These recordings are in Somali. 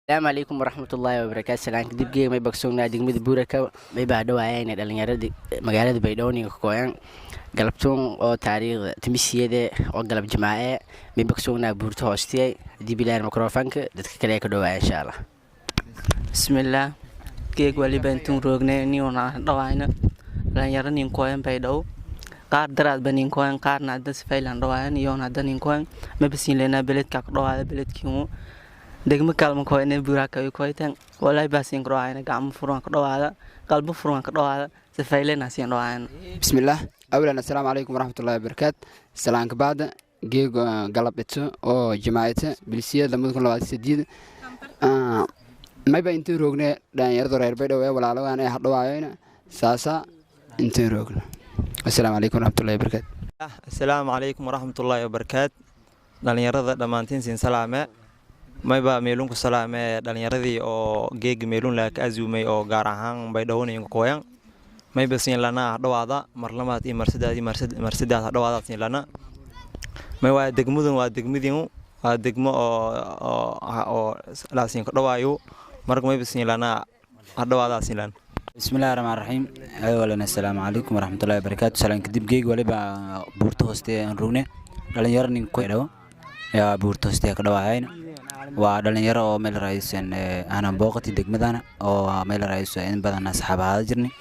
Asalaamu calaykum waraxmatullaahi wabarakaatu. Salaan kadib, geeg may bagsognaa degmada Buuraka. May baa dhawaayeen dhalinyarada magaalada Baydhabo ka kooyan galabtuun oo taariikhda 18-da oo galab Jimaace. May bagsognaa buurta hoostiyay. Haddii bilaar mikrofoonka dadka kale ka dhawaaya, insha Allah. Bismillaah. Geeg waliba intuun roognay niuna dhawaayna dhalinyaro ninkooyan Baydhabo. Qaar daraadba ninkooyan, qaarna hadda sifaylan dhawaayan iyoona hadda ninkooyan. Mabasiin leynaa beledkaa ku dhawaada, beledkiimu degmo kalma koyne, Buuraka koytan. Walaahi baasiin ku dhawaayana, gacmo furan ku dhawaada, qalbo furan ku dhawaada, sifaylena siin dhawaayana. Bismillaah. Awalan, assalaamu calaykum waraxmatullahi wabarakaat. Salaanka bacda, geeg galab ito oo jimaacita bilsiyad 2028, mayba intuu roogne dhalinyarada reer Baydhabo ee walaalagaan ee hadhawaayoyna saasa intuu roogno. Assalaamu calaykum waraxmatullahi wabarakaatu. Assalaamu calaykum waraxmatullaahi wabarakaat. Dhalinyarada dhammaantiin siin salaame. Mayba meelunku salaame dhalinyaradii oo geega meelun laa ka azuumay oo gaar ahaan Baydhawonayinka kooyan. Mayba siin lanaa hadhawaada mar lamaad iyo mar saddex iyo mar saddex, hadhawaada siin lana. May waa degmadun, waa degmadiinu, waa degmo oo laasiin ka dhawaayo. Marka mayba siin lanaa hadhawaadaa siin lana. Bismillahi raxmaan raxiim. Awalan, assalaamu calaykum waraxmatullahi wabarakaatu. Salaan kadib, geeg waliba buurta hooste aan rogne dhalinyaro nin ku dhawo yaa buurta hooste ka dhawaayayna. Waa dhalinyaro oo meel raaysan aanan booqati degmadana oo meel raaysan in badan asxaab ahaada jirnay.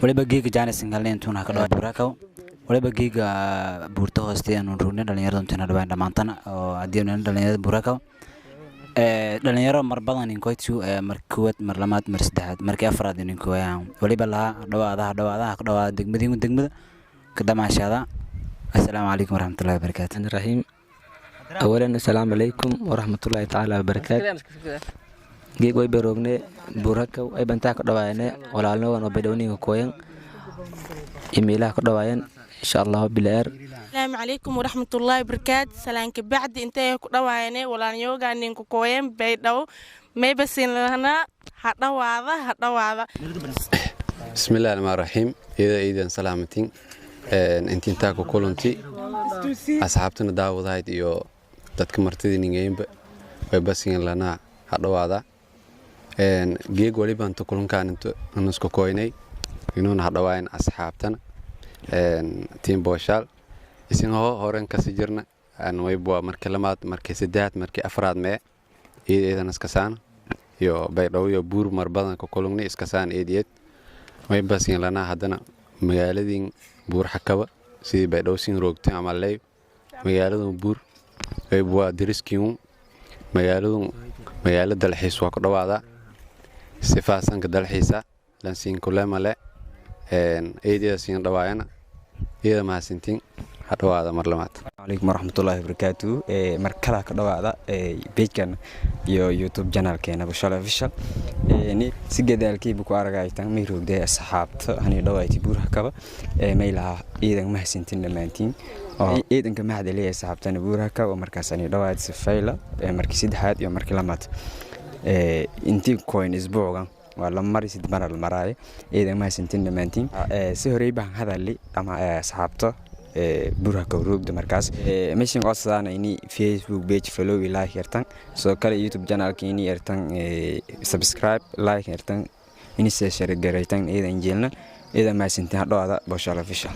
Waliba geega jaanisan galnay intuuna ka dhawaa Buurakaw. Waliba geega buurta hooste aan rogne dhalinyarada intuuna dhawaan dhammaantana oo haddii dhalinyarada Buurakaw, dhalinyaro mar badan ninkoytu, mar koowaad, mar labaad, mar saddexaad, markii afraad ninkooyaan. Waliba lahaa dhawaadaha, dhawaadaha ka dhawaada degmadiin, degmada ka damaashaada. Assalaamu calaykum waraxmatullahi wabarakaatu. Raxiim. Awalan, assalaamu calaykum waraxmatullaahi tacaala wabarakaatu. Geeg way baroogne Buurakaw ay bantaa ka dhawaayane walaalnogan oo Baydhawniga kooyan iyo meelaha ka dhawaayan, insha Allahu bilaar. Asalaamu calaykum waraxmatullaahi wabarakaatu. Salaanka bacdi, intay ku dhawaayane walaalnyooganin ku kooyen Baydhabo. Mayba siin lahnaa ha dhawaada, ha dhawaada. Bismillahi raxmaan raxiim. Iyada iidan salaamatin intintaa ku kulanti, asxaabtana daawadahayd iyo dadka martidii ningeynba, way basin lanaa ha dhawaada. Geeg waliba inta kulankaan inusku koynay inuuna ha dhawaayan asxaabtana tiin Booshaal. Isin hoo horen kasi jirna wayba markii lamaad, markii saddexaad, markii afraad mee iyada iidan iskasaan iyo Baydhabo iyo buur mar badan ka kulungni iskasaan eed eed. Way basin lanaa haddana magaaladin Buur Xakaba sidii Baydhabo siin roogtay ama leey magaaladun buur wayba waa deriskiin. Magaaladun magaalo dalxiis waa ku dhawaada, sifaasanka dalxiisa lansiin kulemale eedyada siin dhawaayana. Iyada mahadsantiin, ha dhawaada mar labaad. Calaykum waraxmatullaahi wabarakaatu. Mar kala ka dhawaada page-kan iyo YouTube channelkeena Bushaal Official. Si gadaalkiiba ku aragaytan may roogday asxaabta hani dhawayti Buuraha Kaba. May lahaa ciidan mahadsantiin dhammaantiin oo ciidanka mahad leeyahay asxaabtana Buuraha Kaba. Markaas ani dhawaad sifayla markii saddexaad iyo markii labaad intii coin isbuucan waa la mari sid mar la maraayo. Ciidan mahadsantiin dhammaantiin. Si horey baan hadali ama asxaabta Buraha Kawroogda markaas meeshan codsadaan ini Facebook page follow, like yartan, sidoo kale YouTube channelka ini yartan subscribe, like yartan, ini share garaytan. Ciidan jeelna, ciidan mahadsantiin. Hadhowaada Booshaal Official.